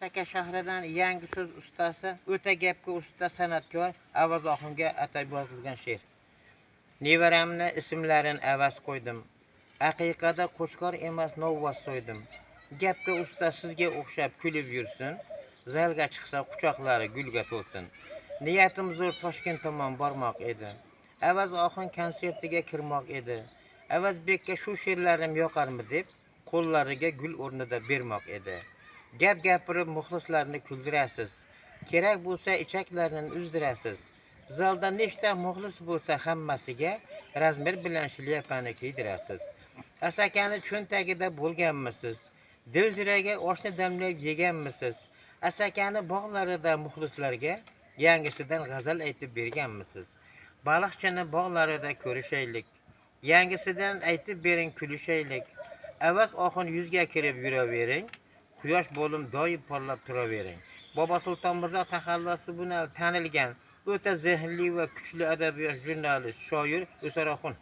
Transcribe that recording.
Asaka shahridan yangi so'z ustasi, o'ta gapga usta san'atkor Avaz Oxunga atab yozilgan she'r. Nevaramni ismlarini Avaz qo'ydim. Aqiqada qo'chqor emas, novvos so'ydim. Gapga usta sizga o'xshab kulib yursin, zalga chiqsa quchoqlari gulga to'lsin. Niyatim zo'r Toshkent tomon bormoq edi. Avaz Oxun konsertiga kirmoq edi. Avazbekka shu she'rlarim yoqarmi deb qo'llariga gul o'rnida bermoq edi. Gap gapirib muxlislarni kuldirasiz. Kerak bo'lsa ichaklarini uzdirasiz. Zalda nechta muxlis bo'lsa hammasiga razmer bilan shlyapani kiydirasiz. Asakani cho'ntagida bo'lganmisiz? Devziraga oshni damlab yeganmisiz? Asakani bog'larida muxlislarga yangisidan g'azal aytib berganmisiz? Baliqchini bog'larida ko'rishaylik. Yangisidan aytib bering kulishaylik. Avaz Oxun yuzga kirib yuravering. Quyosh bo'lim doim porlab turavering. Bobo Sulton Mirzo taxallusi bilan tanilgan o'ta zehnli va kuchli adabiyot jurnalist, shoir O'sar Oxun.